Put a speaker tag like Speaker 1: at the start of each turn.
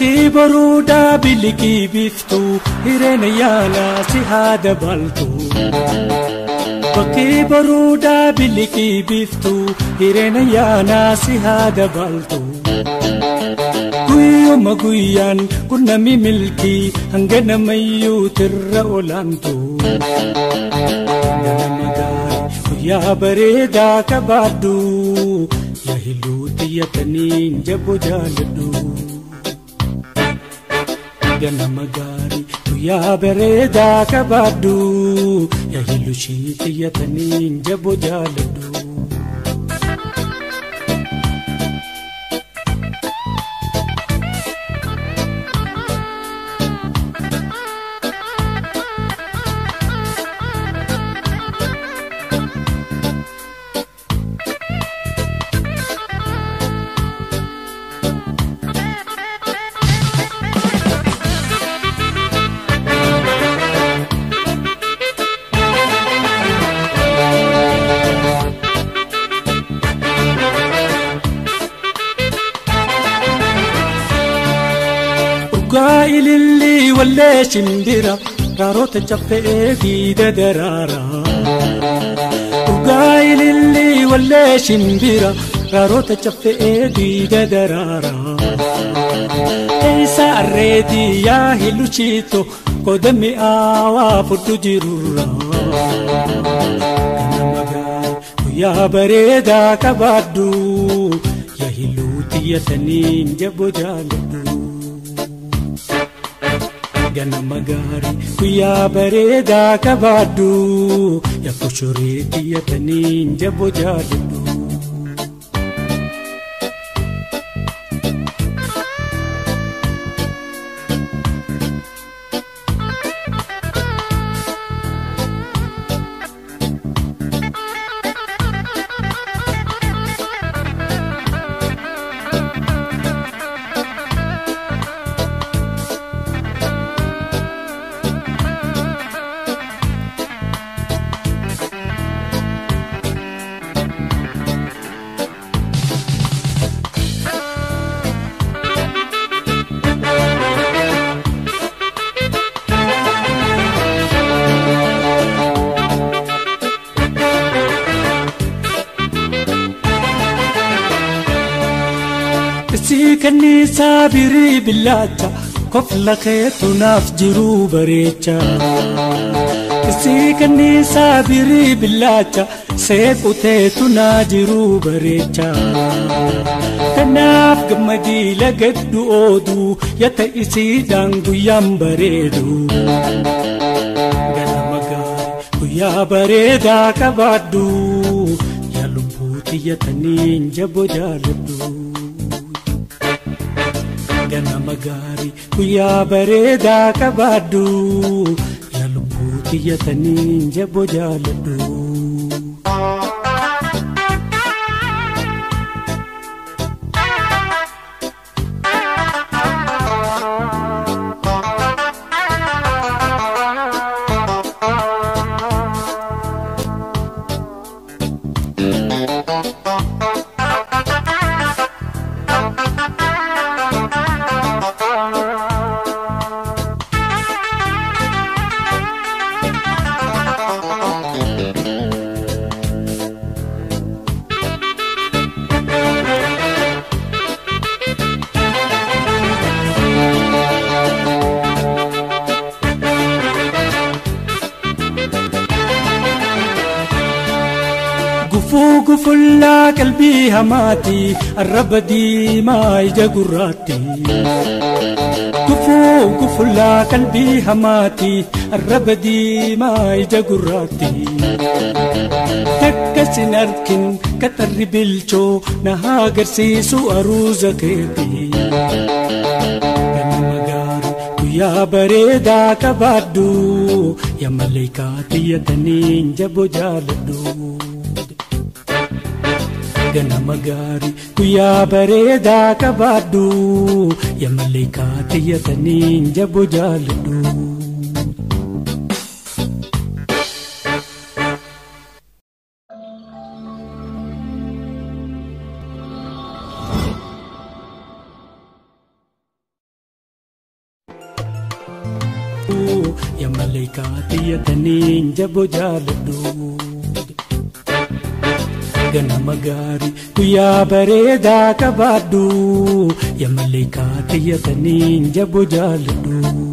Speaker 1: Bakkee baruudaa bilikii biiftuu hireena yaala si haada baltu. Bakkee baruudaa bilikii biiftuu hireena yaala si haada baltu. Guyyuma guyyaan qunnami milkii hanga namayyuu tirra olaantu. Ganama gaarii guyyaa bareedaa qabaadhu yaa hiluu xiyyataniin jaboo jaaladhu. Ganama gaarii guyyaa bareedaa qabaadhu yaa hilushii xiyyataniin jaboo jaaladhu. Ililli wallee shimbira raarota caffee diida daraara. Dhugaa ililli wallee shimbira raarota caffee diida daraara. Eessa arreetii yaa hiluchiito qoda mi'aawaa fudhu jirurra. Ganama gaarii guyyaa bareedaa qabaadhu yaa hiluu xiyyataniin jaboo jaaladhu. Ganama gaarii guyyaa bareedaa qabaadhu yaa koshoree xiyyataniin jaboo jaaladhu. Si kanniisaa birii billaacha kofla keetu naaf jiruu bareecha. Si kanniisaa birii billaacha seequteetu naa jiruu bareecha. Kanaaf gammadii lagadhu ooduu yata isiidhaan guyyaan bareedu. Ganama gaarii guyyaa bareedaa qabaadhu yaa lubbuu xiyyataniin jaboo jaaladhu. Ganama gaarii guyyaa bareedaa qabaadhu yaa lubbuu xiyyataniin jaboo jaaladhu. Gufuu gufullaa qalbii hamaati arraba diimaa ija gurraatti. Gufuu gufullaa qalbii hamaati arraba diimaa ija gurraatti. Takka sin arkin qaxarri bilchoo na haa agarsiisu aruuza keeti. Ganama gaarii guyyaa bareedaa qabaadhu yaa maleekaa xiyyataniin jaboo jaaladhu. Ganama gaarii guyyaa bareedaa qabaadhu yaa maleekaa xiyyataniin jaboo jaaladhu. Yaa maleekaa xiyyataniin jaboo jaaladhu. Ganama gaarii guyyaa bareedaa qabaadhu. Yaa maleekaa xiyyataniin jaboo jaaladhu.